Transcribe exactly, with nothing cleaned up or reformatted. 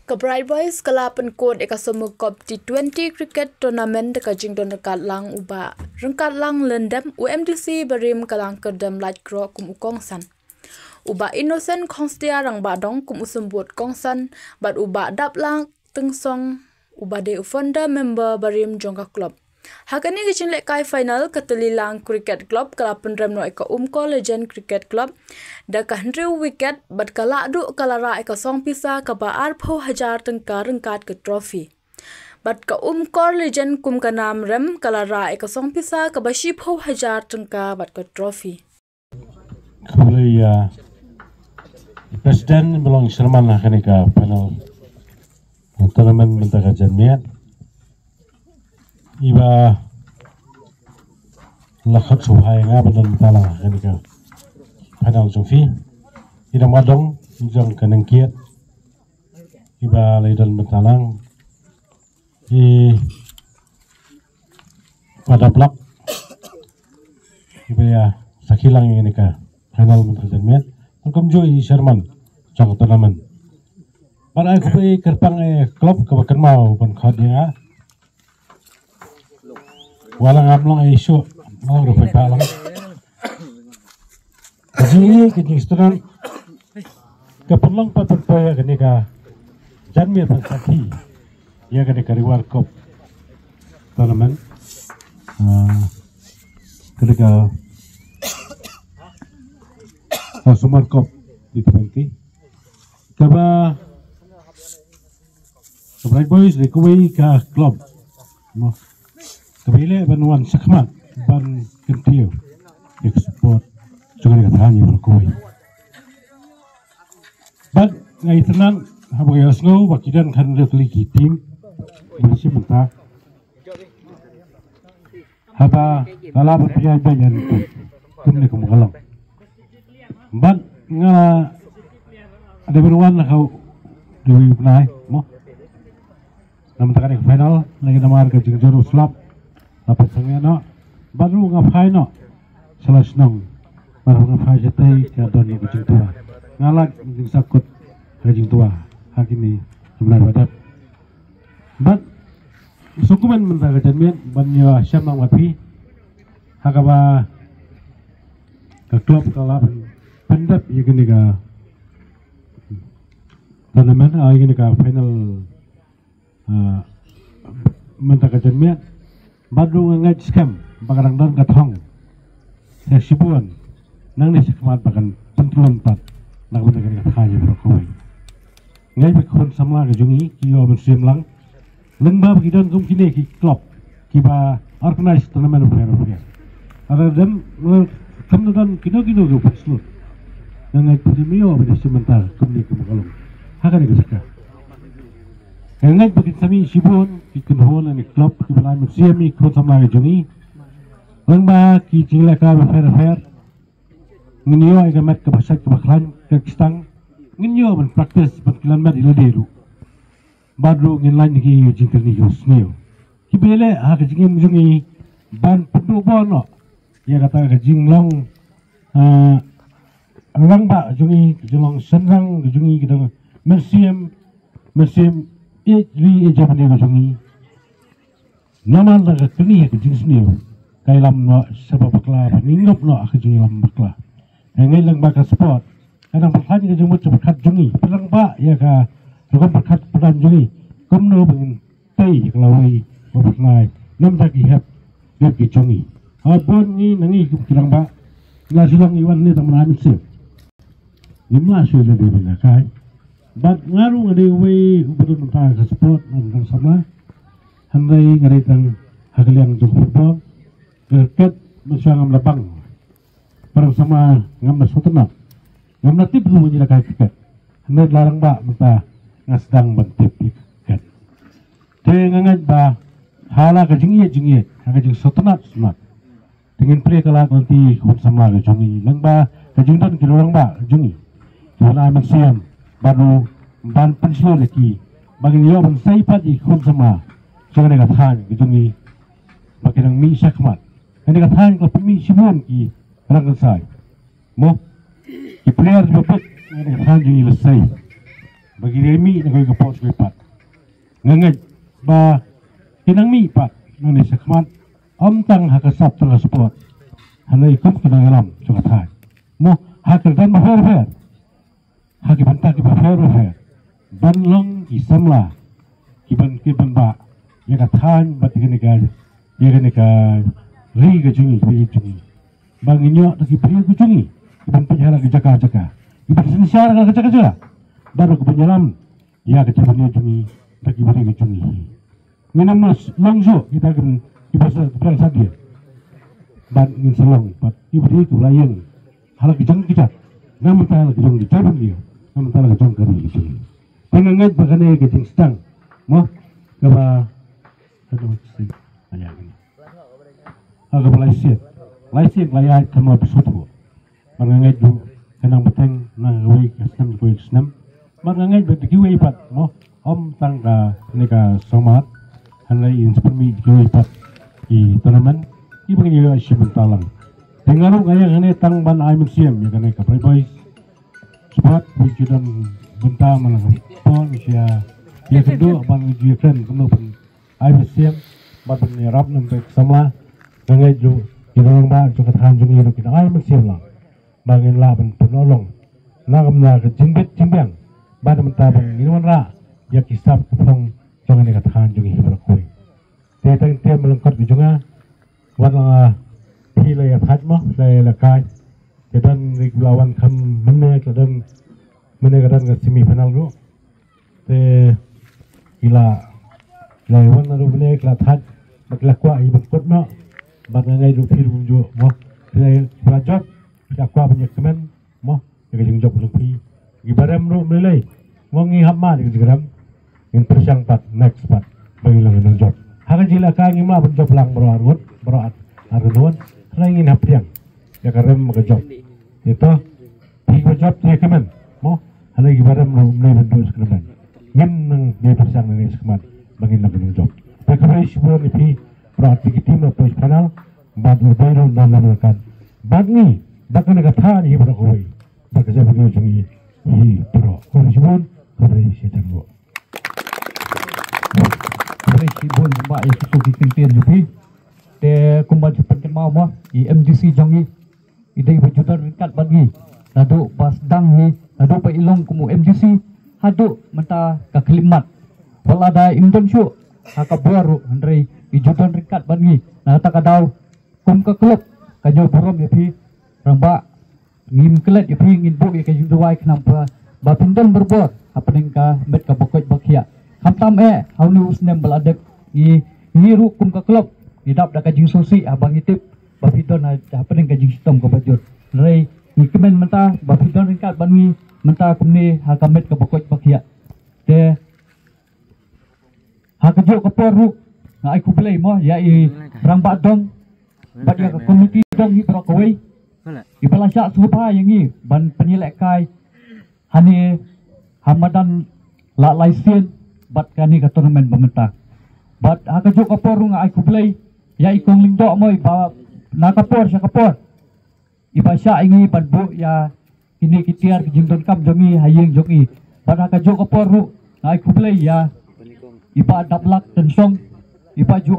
Ka Bright Boys ka la pynkut ïa ka Summer Cup T twenty Cricket Tournament da ka jingdon ryngkat lang u Bah Ryngkatlang Lyndem, u MDC barim ka Langkyrdem Laitkroh kum u kongsan, u Bah Innocent Khongstia Rangbah Dong kum u symbud kongsan, bad u Bah Daplak Tyngsong uba dei u founder member barim jong ka club. Ha kane ka jinglehkai final, ka Tylli Lang Cricket Club ka la pynrem noh ïa ka Umkor Legend Cricket Club da ka hynriew wicket, bad ka Lahduh ka la rah ïa ka song pisa kaba arphew hajar tyngka ryngkat ka trophy. Bad ka Umkor Legend kum ka nam rem ka la rah ïa ka song pisa kaba shiphew hajar tyngka bad ka trophy. Khublei ïa i President ba long chairman ha kane ka final tournament mynta ka janmiet. Iba la khot sngewbha ïa nga ban don mynta lang ha kane ka final jong phi. I Rangbah Dong jong ka Nongkiat iba la don mynta lang. I Bah Daplak iba ïa sakhi lang ïa kane ka final mynta ka janmiet. Kumjuh i chairman jong ka tournament. Bad ai khublei kyrpang ïa i club kaba kynmaw ban khot ïa nga. Wat la ngam long ïa i shuh, ngam long ruh pynpaw lang. Ka jingïeit ka jingstad ka pynlong pat pynpoi ïa kane ka janmiet ban sakhi ïa kane ka Ri War Cup tournament. Ah, kane ka ka Summer Cup T twenty. Kaba ka Bright Boys dei kawei ka club, mo, kaba ïaleh ban wan shakhmat ban kyntiew ïa ka sport jong kane ka thaiñ baroh kawei. Bad nga itynnad haba nga ïohsngew ba ki don khyndiat tylli ki team ba shim bynta. Haba ka la ba pynïaid beit ïa ngi kumne kumba ka long. Bad nga dei ban wan na ka dei u bnai, mo. Namar kane ka final lagi namar ka jingjur u slap la pynsangeh noh. Bad ruh nga phai noh sha la shnong. Bad nga phai shatei ka don ka jingtuah. Nga lait jingsakut ka jingtuah ha kine ki bnai ba dep. Bad sngewkmen mynta ka janmiet ban ïa shem lang bad phi ha kaba ka club ka la pyndep ïa kane ka tournament, ah, ïa kane ka final, ah, mynta ka janmiet. Bad ruh nga ngeit skhem ba ka dang don ka thong sha shibun nangne shakhmat ba kan pyntlun pat na ka bynta kane ka thaiñ baroh kawei. Ngeit ba ki khun samla ka jong ngi ki ïoh mynsiem lang lyngba ba ki don kum kine ki club kiba organize tournament bapher bapher. Lada dem, lada kam don kino kino ki pynslur, nga ngeit ba kim ïoh ban ïashim bynta kumne kumba ka long ha kane ka jaka. Nga ngeit ba kin sa mih shibun ki kynhun lane ki club kiba la ai mynsiem ïa ki khun samla ka jong ngi lyngba ki jinglehkai bapher bapher. Ngin ïoh ïa ka met kaba shait kaba khlaiñ ka kstang. Ngin ïoh ban practice ban kylliang met ïa lade ruh. Bad ruh ngin lait na ki jingkyrni ki sniew kiba ïaleh ha ka jingim jong ngi ban pynduh bor noh ïa kata ka jinglong, ah, rangbah jong ngi, ka jinglong shynrang ka jong ngi, ka dang mynsiem, mynsiem ïeit ri ïeit jabieng ka jong ngi. Namar da ka kyrni ha ka jingsniew ka ïalam noh sha ba bakla ba ngin ïoh noh ha ka jingïalam bakla. Nga ngeit lyngba ka sport ka dang pyrkhat ka jingmut sha pyrkhat jong ngi, pyrshang ba ïa ka rukom pyrkhat pyrdan jong ngi kumno ba ngin tei ïa ka lawei ba pyrnai namar da ki hep hep ki jong ngi. Ha bun ngi na ngi kum ki rangbah na Shillong ngi wan ne tang mynta mynsiem. Ngim lah shuh lade ban ïakai. Bad nga ruh nga dei uwei uba don bynta ka sport na ka samla. Hynrei nga dei tang ha ka liang jong football. Ka cricket mynshuwa ngam da bang. Para samla ngam da sngewtynnat. Ngam da tip ruh ban ïalehkai cricket. Hynrei la rangbah mynta nga sdang ban tip ïa cricket. Te nga ngeit ba ha la ka jingïeit jingïeit, ha ka jingsngewtynnat sngewtynnat. Te ngin plie ka lad lynti khun samla ka jong ngi lyngba ka jingdon ki rangbah ka jong ngi kiba la ai mynsiem bad ruh ban pynshlur ïa ki ba ngin ïoh ban sei pat ïa ki khun samla jong kane ka thaiñ ka jong ngi ba kin nang mih shakhmat. Kane ka thaiñ ka la pynmih shibun ki rangkynsai, mo, ki player kiba bit kane ka thaiñ jong ngi la sei. ba ki dei mih na kawei ka por sha kawei pat. Nga ngeit ba ki nang mih pat nangne shakhmat, ym tang ha ka sap tang ka sport, hangne kum ki nongïalam jong ka thaiñ, mo, ha ki kyrdan bapher bapher, ha ki bynta ki bapher bapher, ban long ki samla kiban, kiban bah ïa ka thaiñ bad ïa kane ka, ïa kane ka ri ka jong ngi, ka ri ka jong ngi. Ba ngin ïoh da ki briew ka jong ngi kiban peit ha la ka jaka jaka, kiban synshar ha la ka jaka jaka, bad ruh kiban ïalam ïa ka jaitbynriew jong ngi da ki briew ka jong ngi. Ngin ym long shuh kita ki, kiba sa, kiba sa dia. Bad ngin sa long pat ki briew kiba la ïeng ha la ka jong ka jait, na bynta la ka jong ka jaitbynriew, na bynta la ka jong ka ri ka jong ngi. Te nga ngeit ba kane ka jingsdang, mo, kaba, kaba, ha kaba lai sien, lai sien la ïaid khlem la pynsuhthuh. Bad nga ngeit ruh ka nang bteng na kawei ka snem sha kawei ka snem. Bad nga ngeit ba da kiwei pat, mo, ym tang kane ka sawmat, hangne ngin sa pynmih da kiwei pat ki tournament kiba ngin ïoh shim bynta lang. Te nga ruh nga ïeng hangne tang ban ai mynsiem ïa kane ka Pride Boys Sport, ba ki ju don bynta man la ka por, ki ju ïakynduh ban, ki ju ïakren kumno ban ai mynsiem bad ban ïarap na bynta ka samla. Nga ngeit ruh ki nongrangbah jong ka thaiñ jong ngi ruh kin ai mynsiem lang ba ngin lah ban pynlong na ka bynta ka jingbit jingbiang, bad na ka bynta ba ngin wanrah ïa ki sap ki phong jong kane ka thaiñ jong ngi hi baroh kawei. Te tang te, ma lyngkot ka jong nga, wat la phi la ïa thait, mo, la ïa la kai. Te don ri ki la wan kham mynne, ka don mynne ka don ka semi final ruh. Te ki la, ki la wan naduh mynne, ki la thait, bad ki la kwah ïa ban kut noh. Bad nga ngeit ruh phi ruh kumjuh, mo, phi la, phi la jop, phi la kwah ban ïa kmen, mo, ïa ka jingjop jong phi. Ki ba rem ruh ym lei lei, mo, ngi hap mad ïa ka jingrem. Ngin pyrshang pat next pat ba ngin long ki nongjop. Ha ka jingïalehkai ngim lah ban jop lang baroh arngut, baroh ar, arngut. Hynrei ngin hap pdiang ïa ka rem bad ka jop. Ïa to, phi kiba jop to ïa kmen, mo, hynrei kiba rem ruh ym lei ban duh sha kmen. Ngin nang dei pyrshang nangne shakhmat ba ngin long ki nongjop. Te khublei shibun ïa phi baroh artylli ki team ba poi sha final, bad u dei ruh na lam ryngkat bad ngi, bad kane ka thaiñ hi baroh kawei, bad ka jaitbynriew jong ngi hi baroh. Khublei shibun, khublei shihajar nguh. Khublei shibun ba ïa kito ki kyntien jong phi. Te kumba ju pynkynmaw, mo, i M D C jong ngi i dei ba ju don ryngkat bad ngi naduh ba sdang hi, naduh ba i long kum u M D C haduh mynta ka khyllipmat. Wat la da im don shuh ha ka bor ruh, hynrei i ju don ryngkat bad ngi. Na kata ka daw, kum ka club, ka ñiew burom ïa phi, rangbah. Ngim klet ïa phi, ngin buh ïa ka jingduwai khnang ba, ba phin don barabor hapdeng ka met kaba koit ba khiah. Khamtam eh ha une u snem ba la dep, ngi, ngi ruh kum ka club ngi dap da ka jingsngewsih haba ngi tip ba phi don ha, hapdeng ka jingshitom kaba jur. Hynrei ngi kmen mynta ba phi don ryngkat bad ngi mynta kumne ha ka met kaba koit ba khiah. Te ha kajuh ka por ruh nga ai khublei, mo, ïa i rangbah dong bad ïa ka komiti dong hi baroh kawei, iba la shah sngewbha ïa ngi ban pynïalehkai hangne ha madan Laitlynsien bad kane ka tournament ba mynta. Bad ha kajuh ka por ruh nga ai khublei ïa i Kong Lyngdoh, mo, iba na ka por sha ka por iba shah ïa ngi ban buh ïa kine ki tiar ki jingdonkam jong ngi ha ïing jong ngi. Bad ha kajuh ka por ruh nga ai khublei ïa i Bah Daplak Tynsong, iba ju